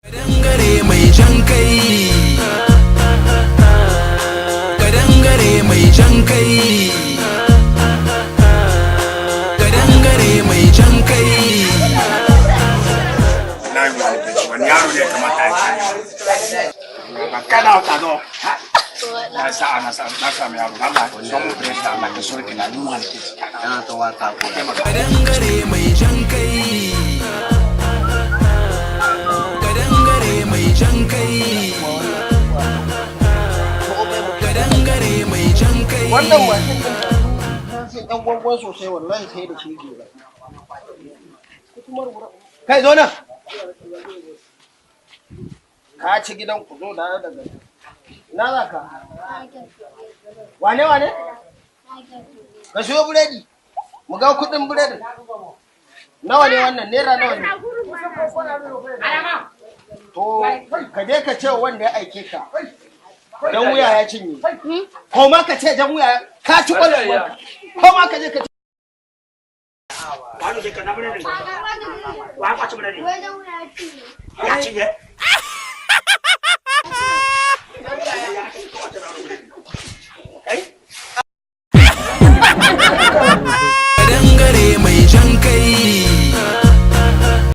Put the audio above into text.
Kadangare mai jan kai. Kadangare mai jan kai. Kadangare mai jan kai. Na yi wani da wani yaro ne ya kamata ya ci ba kada ka zo na sa na sa na sami yaro. Allah son mu bread da Allah ka soke na yunwa da ke ciki. Yana ta wata ko. Kadangare mai jan kai. Kadangare mai jan kai. Kadangare mai jan kai. Wannan mashin din sai dan gwangwan sosai, wallahi sai da shi ke. Kai, zo nan. Ka ci gidan ku, zo da daga ina za ka? Wane wane ka siyo buredi? Mu ga kudin buredin nawa ne. Wannan naira nawa ne? To, ka je ka ce wanda ya aike ka dan wuya ya cinye. Ko ma ka ce dan wuya ka ci kwallon, ko ma ka je ka Wani ke kana biredi? Wa kwaci biredi? Ya cinye.